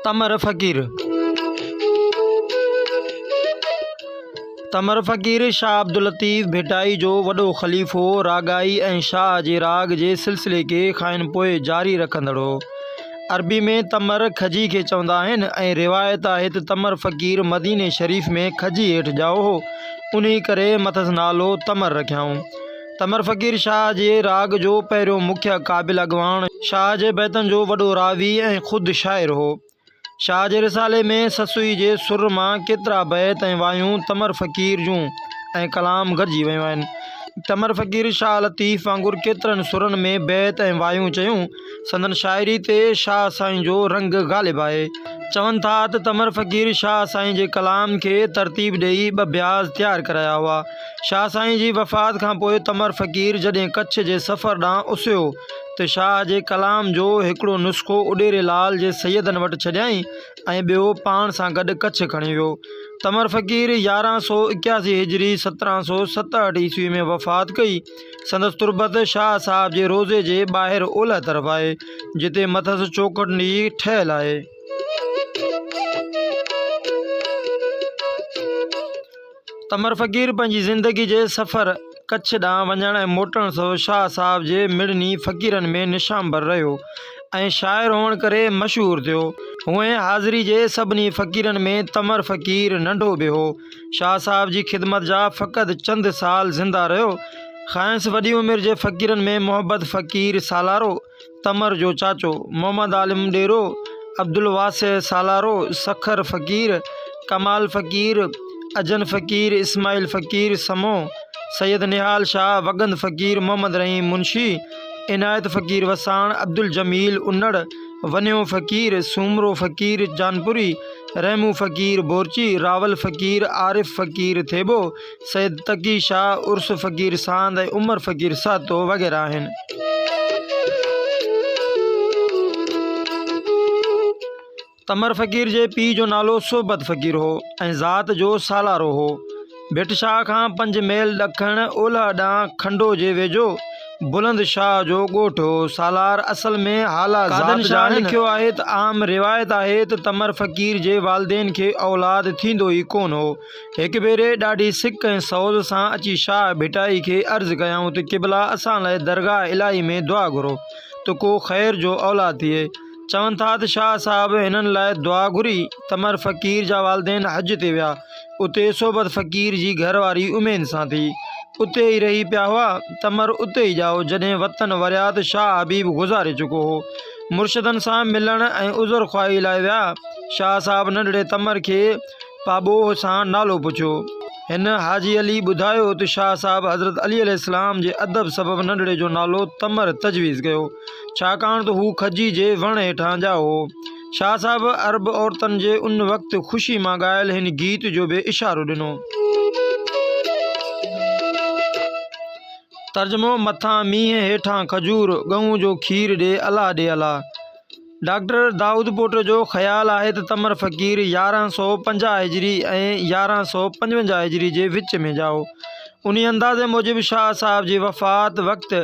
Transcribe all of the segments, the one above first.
تمر فقير، تمر فقير شاهه عبداللطيف ڀٽائي جو وڏو خليفو، راڳائي ۽ شاهه جي راڳ جي سلسلي کي کانئن پوء جاري رکندڙ هو. عربي ۾ تمر کجي کي چوندا آهن ۽ روايت آهي ته تمر فقير مديني شريف ۾ کجي هيٺ ڄائو هو، انهي ڪري مٿس نالو تمر رکيائون. تمر فقير شاهه جي راڳ جو پهريون مکيه قابل اڳواڻ، شاهه جي بيتن جو وڏو راوي ۽ خود شاعر هو. شاهه جي رسالي ۾ سسئي جي سر مان ڪيترا بيت ۽ وايون تمر فقير جون ۽ ڪلام گڏجي ويون آهن. تمر فقير شاهه لطيف وانگر ڪيترن سرن ۾ بيت ۽ وايون چيون. سندن شاعري تي شاهه سائين جو رنگ غالب آهي. چون ٿا ته تمر فقير شاهه سائين جي ڪلام کي ترتيب ڏيئي ٻه بياض تيار ڪرايا هئا. شاهه سائين جي وفات کان پوء تمر فقير جڏهن ڪڇ جي سفر ڏانهن اسهيو ته شاهه جي ڪلام جو هڪڙو نسخو اڏيري لال جي سيدن وٽ ڇڏيائين ۽ ٻيو پاڻ سان گڏ ڪڇ کڻي ويو. تمر فقير 1181 هجري 1767 عيسوي ۾ وفات ڪئي. سندس تربت شاهه صاحب جي روضي جي ٻاهر اولهه طرف آهي، جتي مٿس چوکنڊي ٺهيل آهي. تمر فقير پنهنجي زندگي جي سفر ڪڇ ڏانهن وڃڻ ۽ موٽڻ سو شاهه صاحب جي مڙني فقيرن ۾ نشانبر رهيو ۽ شاعر هئڻ ڪري مشهور ٿيو. هونئن حاضري جي سڀني فقيرن ۾ تمر فقير ننڍو به هو. شاهه صاحب جي خدمت جا فقط چند سال زنده رهيو. کانئس وڏي عمر جي فقيرن ۾ محبت فقير سالارو، تمر جو چاچو، محمد عالم ڏيرو، عبدالواسع سالارو، سکر فقير، ڪمال فقير، اجن فقير، اسماعيل فقير سمو، سيد نهال شاهه، وڳند فقير، محمد رحيم منشي، عنايت فقير وساڻ، عبدالجميل انڙ، ونيو فقير، سومرو فقير جانپوري، رحمون فقير بورچي، راول فقير، عارف فقير ٿيٻو، سيد تقي شاهه، عرس فقير ساند ۽ عمر فقير سهتو وغيره آهن. تمر فقير جي پيء جو نالو صحبت فقير هو ۽ ذات جو سالارو هو. ڀٽ شاهه کان پنج ميل ڏکڻ اولهه ڏانهن کنڊو جي ويجهو بلند شاهه جو ڳوٺ هو. سالار اصل ۾ هالا ذات جا آهن. شاهه لکيو آهي ته عام روايت آهي ته تمر فقير جي والدين کي اولاد ٿيندو ئي ڪونه هو. هڪ ڀيري ڏاڍي سڪ ۽ سوز سان اچي شاهه ڀٽائي کي عرض ڪيائون ته قبلا اسان لاء درگاهه الاهي ۾ دعا گهرو ته ڪو خير جو اولاد ٿئي. چون ٿا ته شاهه صاحب هنن لاء دعا گهري. تمر فقير جا والدين حج تي ويا. اتي صحبت فقير جي گهر واري اميد سان ٿي. اتي ئي رهي پيا هئا. تمر اتي ئي ڄائو. جڏهن وطن وريا ته شاهه حبيب گذاري چڪو هو. مرشدن سان ملڻ ۽ عذر خواهي لاء ويا. شاهه صاحب ننڍڙي تمر کي پاٻوهه سان نالو پڇيو. هن حاجي علي ٻڌايو ته شاهه صاحب حضرت علي عليه السلام جي ادب سبب ننڍڙي جو نالو تمر تجويز ڪيو، ڇاڪاڻ ته هو کجي جي وڻ هيٺان ڄائو هو. شاهه صاحب عرب عورتن جي ان وقت خوشي مان ڳايل هن گيت جو به اشارو ڏنو. ترجمو، مٿان مينهن هيٺان کجور، ڳئون جو کير ڏي الله ڏي الله. ڊاڪٽر دائود پوٽو جو خيال آهي ته تمر فقير 1150 هجري ۽ 1155 هجري جي وچ ۾ ڄائو. انهي اندازي موجب شاهه صاحب جي وفات وقت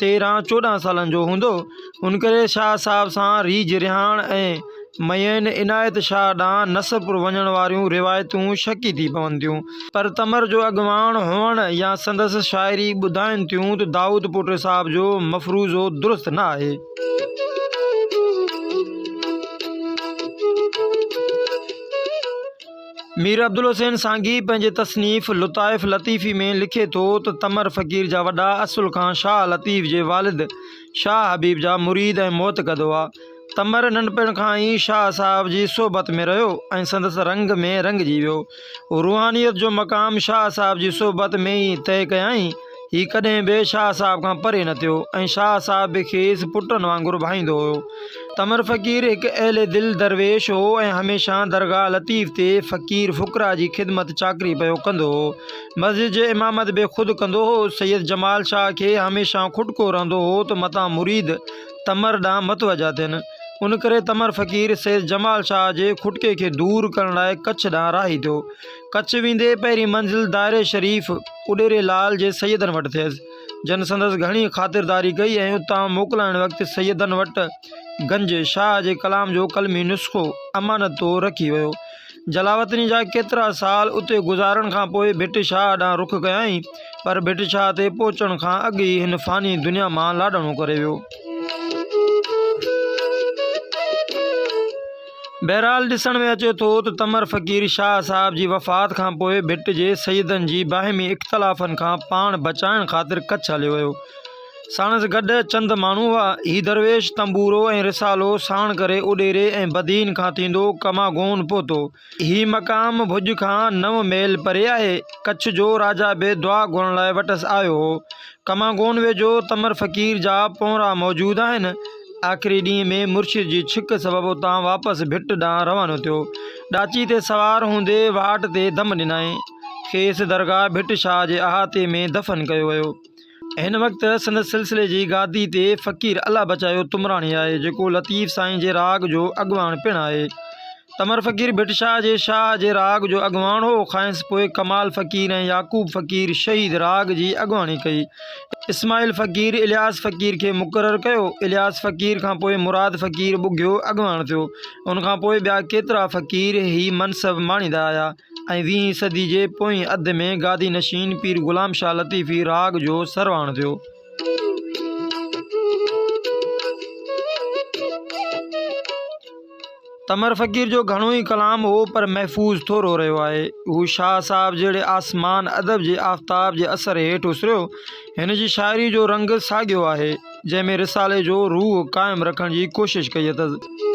تيرهن چوڏهن سالن جو هوندو. ان ڪري شاهه صاحب سان ريجهه رهاڻ ۽ ميين عنايت شاهه ڏانهن نصرپور وڃڻ واريون روايتون شڪي ٿي پون ٿيون. پر تمر جو اڳواڻ هئڻ يا سندس شاعري ٻڌائين ٿيون ته دائود پوٽي صاحب جو مفروضو درست نه آهي. مير عبدالحسين سانگي پنهنجي تصنيف لطائف لطيفي ۾ لکي ٿو ته تمر فقير جا وڏا اصل کان شاهه لطيف جي والد شاهه حبيب جا مريد ۽ معتقد هئا. تمر ننڍپڻ کان ئي شاهه صاحب جي صحبت ۾ رهيو ۽ سندس رنگ ۾ رڱجي ويو. روحانيت جو مقام شاهه صاحب جي صحبت ۾ ئي طئي ڪيائين. هي ڪڏهن به شاهه صاحب کان پري نه ٿيو ۽ شاهه صاحب به کيس پٽن وانگر ڀائيندو هيو. تمر فقير هڪ اهل دل درويش هو ۽ هميشه درگاهه لطيف تي فقير فقراء جي خدمت چاڪري پيو ڪندو هو. مسجد جي امامت به خود ڪندو هو. سيد جمال شاهه کي هميشه کٽڪو رهندو هو ته متان مريد تمر ڏانهن متوجه ٿين. ان ڪري تمر فقير سيد جمال شاهه جي کٽڪي کي دور ڪرڻ لاء ڪڇ ڏانهن راهي ٿيو. ڪڇ ويندي پهرين منزل دائري شريف اڏيري لال جي سيدن وٽ ٿيس، جن سندس گهڻي خاطرداري ڪئي ۽ اتان موڪلائڻ وقت سيدن وٽ گنج شاهه جي ڪلام جو قلمي نسخو امانت طور رکي ويو. جلاوطني جا ڪيترا سال اتي گذارڻ کان پوء ڀٽ شاهه ڏانهن رخ ڪيائين، پر ڀٽ شاهه تي پهچڻ کان اڳ ئي هن فاني دنيا مان لاڏاڻو ڪري ويو. بهرحال ڏسڻ ۾ اچي ٿو ته تمر فقير شاهه صاحب جي وفات کان پوء ڀٽ جي سيدن جي باهمي اختلافن کان پاڻ بچائڻ خاطر ڪڇ هليو ويو. ساڻس گڏ چند ماڻهو هئا. هي درويش تنبورو ۽ رسالو ساڻ ڪري اڏيري ۽ بدين کان ٿيندو ڪماگون پهتو. هي مقام ڀڄ کان نو ميل پري آهي. ڪڇ جو راجا به دعا گهرڻ لاء وٽس آيو هو. ڪماگون ويجهو تمر فقير جا پونرا موجود آهن. آخري ڏينهن ۾ مرشد جي ڇڪ سبب اتان واپس ڀٽ ڏانهن روانو ٿيو. ڏاچي تي سوار هوندي واٽ تي دم ڏنائين. کيس درگاهه ڀٽ شاهه جي احاطي ۾ دفن ڪيو ويو. هن وقت سندس سلسلي جي گادي تي فقير الله بچايو تمراڻي آهي، جيڪو لطيف سائين جي راڳ جو اڳواڻ پڻ آهي. تمر فقير ڀٽ شاهه جي شاهه جي راڳ جو اڳواڻ هو. کانئس پوء ڪمال فقير ۽ يعقوب فقير شهيد راڳ جي اڳواڻي ڪئي. اسماعيل فقير الياس فقير کي مقرر ڪيو. الياس فقير کان پوء مراد فقير ٻگهيو اڳواڻ ٿيو. ان کان پوء ٻيا ڪيترا فقير هي منصب ماڻيندا آيا. ۽ ويهين صدي جي پوئين اڌ ۾ گادي نشين پير غلام شاهه لطيفي راڳ جو سرواڻ ٿيو. تمر فقير جو گهڻو ئي ڪلام هو پر محفوظ ٿورو رهيو آهي. هو شاهه صاحب جهڙي آسمان ادب جي آفتاب جي اثر هيٺ اسريو. هن جي شاعري جو رنگ ساڳيو آهي، جنهن ۾ رسالي جو روح قائم رکڻ جي ڪوشش ڪئي اٿس.